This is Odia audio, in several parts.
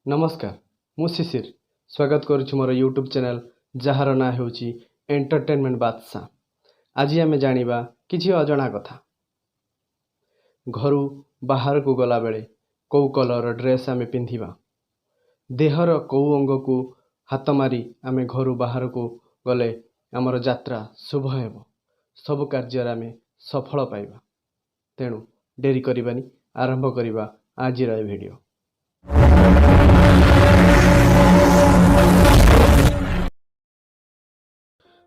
ନମସ୍କାର, ମୁଁ ଶିଶିର ସ୍ୱାଗତ କରୁଛି ମୋର ୟୁଟ୍ୟୁବ୍ ଚ୍ୟାନେଲ୍, ଯାହାର ନାଁ ହେଉଛି ଏଣ୍ଟରଟେନମେଣ୍ଟ ବାଦଶାହ। ଆଜି ଆମେ ଜାଣିବା କିଛି ଅଜଣା କଥା। ଘରୁ ବାହାରକୁ ଗଲାବେଳେ କେଉଁ କଲର୍ର ଡ୍ରେସ୍ ଆମେ ପିନ୍ଧିବା, ଦେହର କେଉଁ ଅଙ୍ଗକୁ ହାତ ମାରି ଆମେ ଘରୁ ବାହାରକୁ ଗଲେ ଆମର ଯାତ୍ରା ଶୁଭ ହେବ, ସବୁ କାର୍ଯ୍ୟରେ ଆମେ ସଫଳ ପାଇବା। ତେଣୁ ଡେରି କରିବାନି, ଆରମ୍ଭ କରିବା ଆଜିର ଏ ଭିଡ଼ିଓ।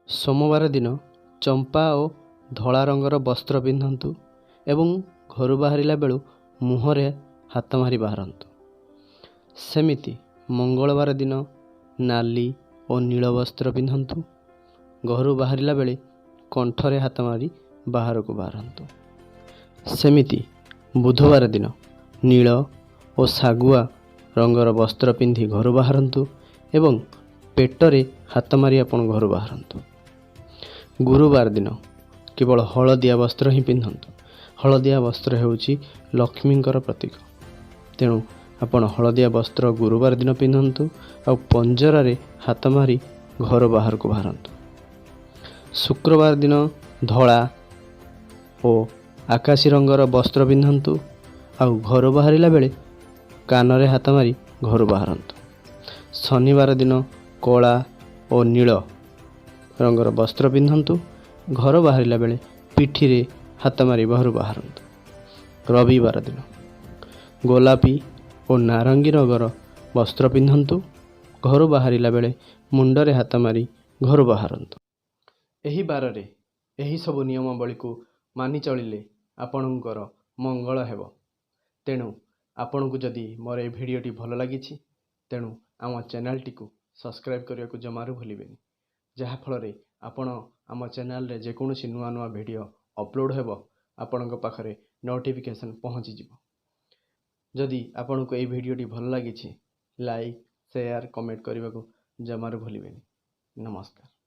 ସୋମବାର ଦିନ ଚମ୍ପା ଓ ଧଳା ରଙ୍ଗର ବସ୍ତ୍ର ପିନ୍ଧନ୍ତୁ ଏବଂ ଘରୁ ବାହାରିଲା ବେଳୁ ମୁହଁରେ ହାତ ମାରି ବାହାରନ୍ତୁ। ସେମିତି ମଙ୍ଗଳବାର ଦିନ ନାଲି ଓ ନୀଳ ବସ୍ତ୍ର ପିନ୍ଧନ୍ତୁ, ଘରୁ ବାହାରିଲା ବେଳେ କଣ୍ଠରେ ହାତ ମାରି ବାହାରକୁ ବାହାରନ୍ତୁ। ସେମିତି ବୁଧବାର ଦିନ ନୀଳ ଓ ଶାଗୁଆ ରଙ୍ଗର ବସ୍ତ୍ର ପିନ୍ଧି ଘରୁ ବାହାରନ୍ତୁ ଏବଂ ପେଟରେ ହାତ ମାରି ଆପଣ ଘରୁ ବାହାରନ୍ତୁ। ଗୁରୁବାର ଦିନ କେବଳ ହଳଦିଆ ବସ୍ତ୍ର ହିଁ ପିନ୍ଧନ୍ତୁ। ହଳଦିଆ ବସ୍ତ୍ର ହେଉଛି ଲକ୍ଷ୍ମୀଙ୍କର ପ୍ରତୀକ। ତେଣୁ ଆପଣ ହଳଦିଆ ବସ୍ତ୍ର ଗୁରୁବାର ଦିନ ପିନ୍ଧନ୍ତୁ ଆଉ ପଞ୍ଜରାରେ ହାତ ମାରି ଘର ବାହାରକୁ ବାହାରନ୍ତୁ। ଶୁକ୍ରବାର ଦିନ ଧଳା ଓ ଆକାଶୀ ରଙ୍ଗର ବସ୍ତ୍ର ପିନ୍ଧନ୍ତୁ ଆଉ ଘରୁ ବାହାରିଲା ବେଳେ କାନରେ ହାତ ମାରି ଘରୁ ବାହାରନ୍ତୁ। ଶନିବାର ଦିନ କଳା ଓ ନୀଳ ରଙ୍ଗର ବସ୍ତ୍ର ପିନ୍ଧନ୍ତୁ, ଘର ବାହାରିଲା ବେଳେ ପିଠିରେ ହାତ ମାରି ଘରୁ ବାହାରନ୍ତୁ। ରବିବାର ଦିନ ଗୋଲାପୀ ଓ ନାରଙ୍ଗୀ ରଙ୍ଗର ବସ୍ତ୍ର ପିନ୍ଧନ୍ତୁ, ଘରୁ ବାହାରିଲା ବେଳେ ମୁଣ୍ଡରେ ହାତ ମାରି ଘରୁ ବାହାରନ୍ତୁ। ଏହି ବାରରେ ଏହିସବୁ ନିୟମାବଳୀକୁ ମାନି ଚଳିଲେ ଆପଣଙ୍କର ମଙ୍ଗଳ ହେବ। ତେଣୁ ଆପଣଙ୍କୁ ଯଦି ମୋର ଏ ଭିଡ଼ିଓଟି ଭଲ ଲାଗିଛି, ତେଣୁ ଆମ ଚ୍ୟାନେଲଟିକୁ ସବସ୍କ୍ରାଇବ୍ କରିବାକୁ ଜମାରୁ ଭୁଲିବେନି, ଯାହାଫଳରେ ଆପଣ ଆମ ଚ୍ୟାନେଲରେ ଯେକୌଣସି ନୂଆ ନୂଆ ଭିଡ଼ିଓ ଅପଲୋଡ଼ ହେବ, ଆପଣଙ୍କ ପାଖରେ ନୋଟିଫିକେସନ୍ ପହଞ୍ଚିଯିବ। ଯଦି ଆପଣଙ୍କୁ ଏଇ ଭିଡ଼ିଓଟି ଭଲ ଲାଗିଛି, ଲାଇକ୍, ସେୟାର, କମେଣ୍ଟ କରିବାକୁ ଜମାରୁ ଭୁଲିବେନି। ନମସ୍କାର।